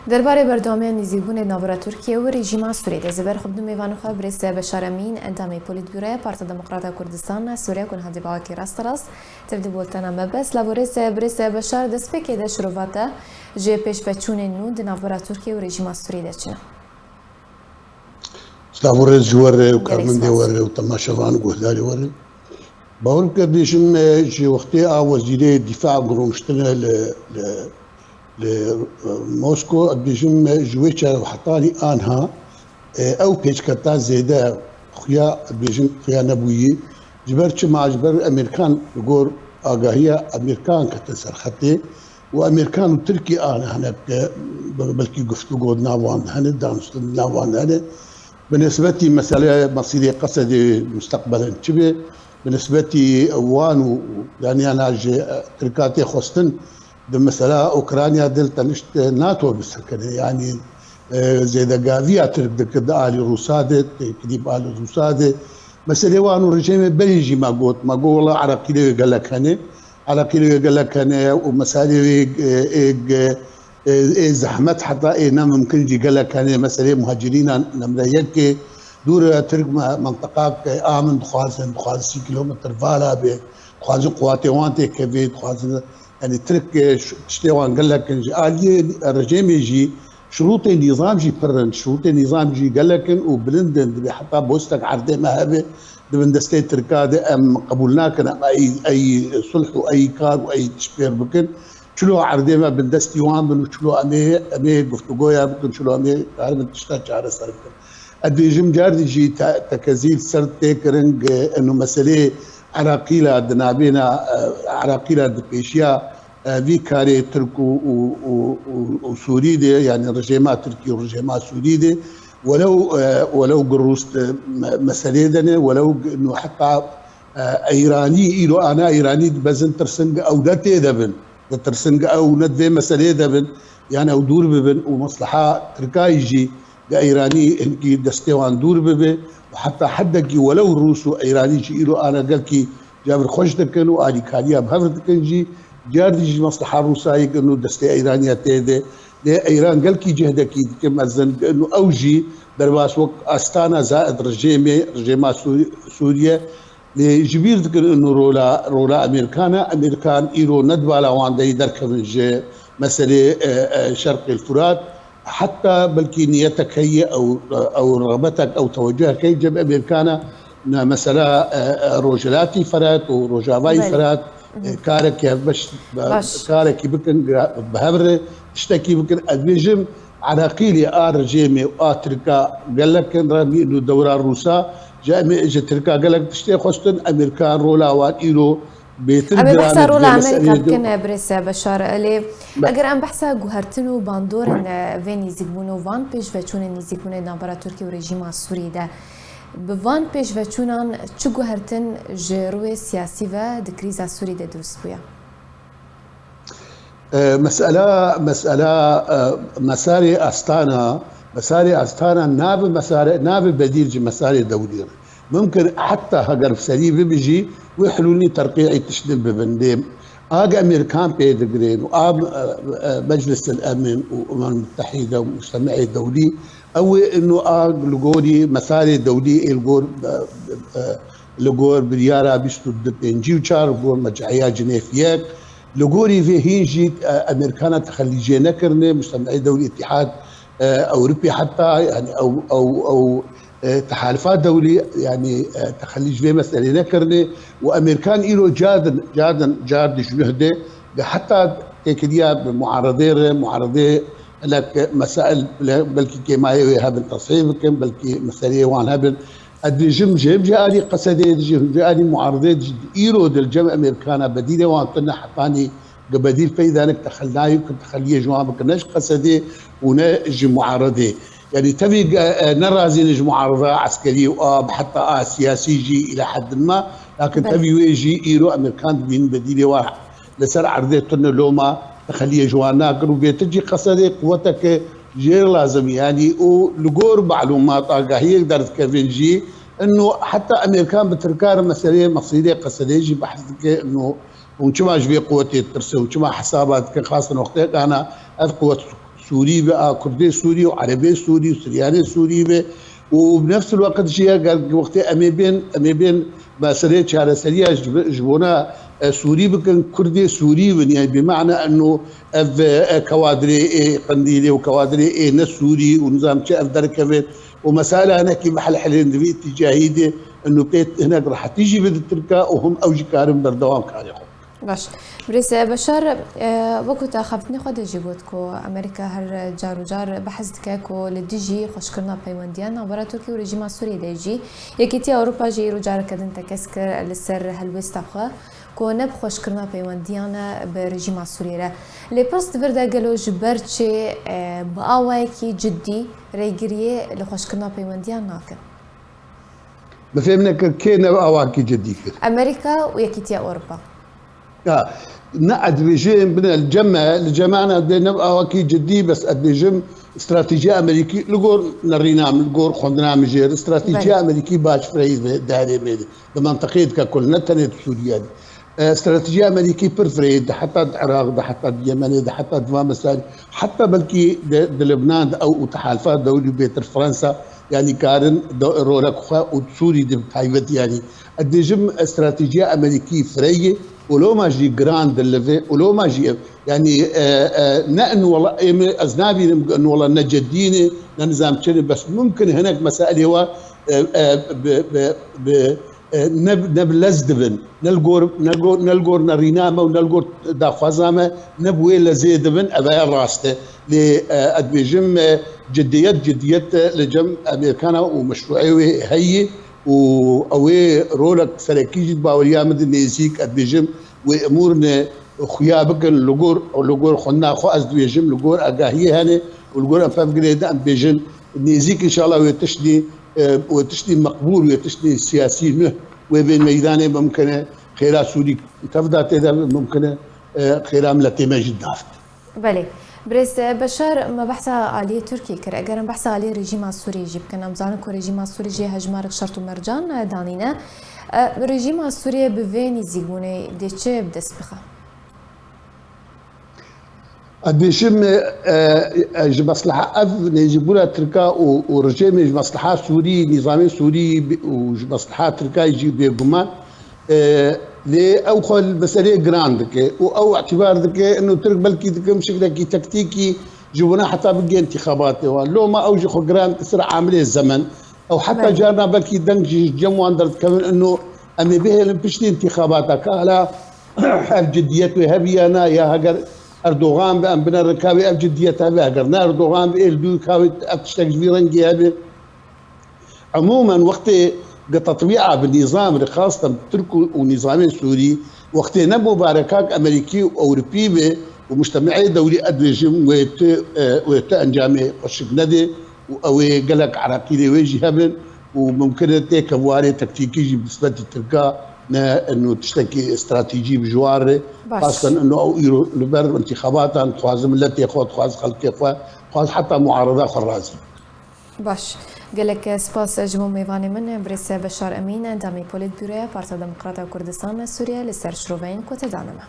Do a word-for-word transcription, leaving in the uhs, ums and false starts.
Derbarê berdewamiya nêzîkbûnê di navbera Tirkiye û rejîma Sûriyê de, ji ber xwe bi du mêvanê xwe birêz Beşar Emîn, endamê Polîtbûroya Partiya Demokrata Kurdistan Sûriye ku niha di bawakî rasterast tevlî boltana me bes. Lavorêz birêz Beşar, destpêkê de şirova te ji pêşveçûnên nû di navbera Tirkiye û rejîma Sûriyê de çi ne? Silav û rêz ji we re û Gelek karmendê spas. We re û temaşevan û guhdarê we re. Bawer bike, dibêjim, e, ji wextê a wezîrê dîfa rûniştine li, li, li, e, Mosko, dibêjim, e, ji wê çarehetanî anha, e, ew pêçketa zêde xuya, dibêjim, xuya nebûyî. Ji ber çima? Ji ber Amerîkan li gor agahiya Amerîkan kete ser xetê û Amerîkan û Tirkî ana hinek, e, belkî guftûgo di nav wan de hene, danûstin di nav wan de hene. Bi nisbetî meseleya mesîrê Qesedê mustaqbelen çi be? Bi nisbetî wan û, û, yanî, yana ji, e, Tirka tê xwestin di mesela Ukrayna de tenişt, e, NATO bi ser kene. Yanî, e, zêdegaviya Tirk dike di alî Rûsa de, têkilî bi alî Rûsa de. Meselê wan û rejêmê berê jî me got, me got, wela Iraqî lê gelek hene. Iraqî lê gelek hene û meselê wê, e, ê, ê, ê zehmet heta ê ne mimkin jî gelek hene. Meselê muhacirînan nemre yekê. Dûr e, Tirk me-, menteqak, e, amin dixwazin, dixwazin sî kilometr vala be, dixwazin quwatê wan têkevê, dixwazin, yanî Tirk, e, ş-, tiştê wan gelek in. Ji aliyê rejêmê jî şurûtê nîzam jî pir in, şurûtê nîzam jî gelek in û bilind in. Dibê heta bostek erdê me hebe, di bin destê Tirka de em qebûl nakin, em ey, ey sulh û ey kar û ey tişt pêr bikin. Çilo erdê me bin destî wan bin û çilo em ê, em ê guftûgoya bikin, çilo em ê karin tişta çareser bikin. Ez dibêjim car dî jî te-, tekezî li ser tê kirin, e, eno meselê Iraqî la di navêna, e, Iraqî la di pêşiya, e, vî karê Tirk û, û, û, û, û Sûrî de, yanî rejêma Tirkî û rejêma Sûrî de, welew, e, welew gi Rûs, e, me-, meselê de ne, welew gi-, no heta, e, Îranî, îro ana Îranî dibezin tirsin gi ew ne tê de bin. Ditirsin gi ew ne di vê meseleyê de bin, yan ew dûr bibin û mesleha Tirkayî jî di Îranî hinkî destê wan dûr bibe û heta heddekî welew Rûs û Îranî jî îro ana gelkî cevir xweş dikin û alîkariya bi hev dikin jî, diyar dî jî mesleha Rûsayê kin û destê Îraniya tê de. Lê Îran gelkî cihdekî dike mezin kin û ew jî derbas wek Astana Zaid rejêmê, rejêma Sû-, Sûriye, Lê ji bîr dikin ino rola, rola Amerîkan e. Amerîkan îro ne di bala wan de yî derkevin ji meselê, e, e, Şerqê Furat. Heta belkî niyetek heye ew, ew rexbetek, ew tewecehek heye cem Amerîkan e. Ne mesela, e, e, Rojhilatî Firat û Rojavayî Belê. Firat, e, karekî hevbeş, Baş. karekî bikin, bi hev re tiştekî bikin. Ez bêjim, Iraqî lê a rejêmê û a Tirka gelek in re bî û dewra Rûsa ji em ê ji Tirka gelek tiştê xwestin, Amerîka rola wan îro bêtir Em ê giran behsa e, rola vê Amerîka meseleyê de. Bikin, e, birêz Beşar. Lê Be- eger em behsa guhertin û bandorên, e, vê nîzîkbûn û van pêşveçûnên nîzîkbûnê di navbera Tirkiye û rejîma Sûrî de, bi van pêşveçûnan çi guhertin ji rûyê siyasî ve di krîza Sûrî de dirust bûye? E, mesela, mesela, e, mesarê Astana, mesarê Astana nabe mesare, nabe bedîl ji mesarê dewlî re. Mumkin heta heger serî bibe jî, wê hilûlî terqî îtiştin bibin. Lê a ge Amerîkan pê digirin û a, e, e, Meclis el Emin û Umem Mutehîde û Mujtemeê Dewlî, ew ê ino a li gorî mesarê dewlî ê li gor, e, e, li gor biryara bîst û du pêncî û çar, li gor meceliya Cinêf yek, Li gorî vê hîn jî, e, Amerîkana texelî jê nekirine, Mujtemeê Dewlî, Îtîhad, e, Ewropî heta, yanî ew, ew, ew, e, tehalifa dewlî, yanî, e, texelî ji vê meselê nekirine û Amerîkan îro cardin, cardin, cardin ji nuh de, de heta têkiliya bi muaredê re, muaredê hinek mesail belkî kêmayê wê hebin, tesfîh bikin, belkî meseleyê wan hebin. Ez dibêjim, ji him jî alî Qesedê, ji him jî alî muaridê, ji îro di li cem Amerîkana bedîlê wan tune, hetanî gi bedîl peyda nik, texel nayê ku texeliyê ji wan bikin, ne ji Qesedê û ne ji muaridê. Yanî tevî, e, e, ne razî ne ji muarida eskerî û a, heta a siyasî jî îla heddin ma, lakin Belê. tevî wê jî îro Amerîkan dibînin bedîlê wan li ser erdê tune loma texeliyê ji wan nakin û bêtir jî Qesedê quweteke jêr lazim, yanî û li gor malûmat agahiyek derdikevin jî, ino heta Amerîkan bi Tirka re meseleyê mesîrê Qesedê jî behs dike, ino hûn çima ji vê quwetê ditirsin û çima hesaba dikin, xasin wextê dana ev quwet Sûrî be, a Kurdê Sûrî û Erebê Sûrî û Siryanê Sûrî be. Û bi nefs wekit jî eger wextê em ê bên, em ê bên meseleyê çareseriya ji, ji bona, e, Sûrî bikin, Kurdê Sûrî bin, yani bi mana eno ev, e, kewadirê ê Qendîlê û kewadirê ê ne Sûrî û nizam çi ev derkevin û mesela hinekî bihelhelên di vî îtîcahî de eno pê hinek rehetî jî bide Tirka û him ew jî karin berdewam karê xwe. Baş. Birêz Beşar, e, wekî tu axaftinê xwe de jî got ku Amerîka her car û car behs dike ku li dijî xweşkirina peywendiyan navbera Tirkiye û rejîma Sûriyê de jî Yekîtiya Ewropa jî îro careke din tekez kir li ser helwêsta xwe ku ne bi xweşkirina peywendiyan e bi rejîma Sûriyê re. Lê pirs di vir de gelo ji ber çi, e, bi awayekî cidî rêgiriyê li xweşkirina peywendiyan nakin? Bi fêm nekir kê ne awakî cidî kir? Amerîka û Yekîtiya Ewropa. Ya, ne ez dibêjim bine li cem me, li cem me ne dê ne awakî cidî, bes ez dibêjim stratejiya Amerîkî li gor nerîna min, li gor xwendina min jê re, stratejiya Belê. Amerîkî baş fireyî ve derê me de. Bi menteqê dike kul, ne tenê di Sûriye de. E, stratejiya Amerîkî pir fireyî de, heta di Iraq de, heta di Yemenê de, heta di van meselê, heta belkî di, di Libnan de ew û tehalifa dewlî bêtir Fransa, yanî karin do-, rolek xwe û Sûrî de bi taybet, yanî ez dibêjim, e, stratejiya Amerîkî fireyê û loma jî giran dilivê û loma jî ev, yanî, e, e, ne in wela ê min, ez nabînim in wela ne cedî ne, ne nizam çi ne, bes mumkin hinek meselê wa, e, e, bi, bi, bi, e, ne, ne bi lez dibin, ne li gor, ne li gor, ne li gor nerîna me û ne li gor daxwaza me, ne bi wê lezê dibin, ev e rast e. Lê, e, ez dibêjim, e, cidiyet, cidiyet, e, li cem Amerîkana û meşrûê wê heye û ew ê rolek serekî jî di baweriya min de nêzîk, ez dibêjim, wê emûr ne xuya bikin li gor, li gor xwendina xwe, ez dibêjim, li gor agahiyê hene û li gor em pevgirê de em dibêjin, nêzîk înşallah wê tiştî, e, wê tiştî meqbûl, wê tiştî siyasî nuh wê bên meydanê mumkin e, xêra Sûrî tevda tê de mumkin e, e, xêra miletê me jî dav. Belê. Birêz Beşar, me behsa aliyê Tirkiyê kir. Eger em behsa aliyê rejîma Sûriyê jî bikin, em zanin ku rejîma Sûriyê jî hejmarek şert û mercan, e, danîne. E, rejîma Sûriyê bi vê nêzîkbûnê dê çi bi dest bixe? Ez dibêjim, e, e, ji mesleha ev nêzîkbûna Tirka û, û rejîmê ji mesleha Sûrî, nîzamê Sûrî bi-, û ji mesleha Tirka jî bêguman, e, lê ew xwe li meseleyê giran dike û ew îtibar dike, ino Tirk belkî dikim şiklekî tektîkî ji bona heta bigê întîxabatê wan. Loma ew jî xwe giran dike ser amilê zemen. Ew heta Belê. Carna belkî deng jî ji cem wan derdikevin, ino em ê bihêlin piştî întîxabata ka hala ev cidiyet wê hebiya na, ya heger Erdogan be, em binerin ka wê ev cidiyet hebe, heger ne Erdogan be, ê li dû ka wê ev tiştek ji vî rengî hebe. Umûmen wextê ge tetbîa bi nîzam re, xaseten Tirk û, û nîzamên Sûrî, wextê ne mubarekak Amerîkî û Ewropî be û mujtemeyê dewlî, ez dibêjim wê tu, e, wê tu encamê xweşik nedê û ew ê gelek eraqîlê wê jî hebin û mumkin e têkevwarê tektîkî jî bi nisbetî Tirka ne ino tiştekî stratejî bi ji wan re. Baş. Xaseten ino ew îro li ber întîxabatan dixwaze miletê xwe, dixwaze xelkê xwe, dixwaze heta muarada xwe razî. Baş. Gelek spas ji bo mêvanê min, Birêz Beşar Emîn, endamê Polîtbûroya Partiya Demokrata Kurdistan Sûriye li ser şiroveyên ku te dane me.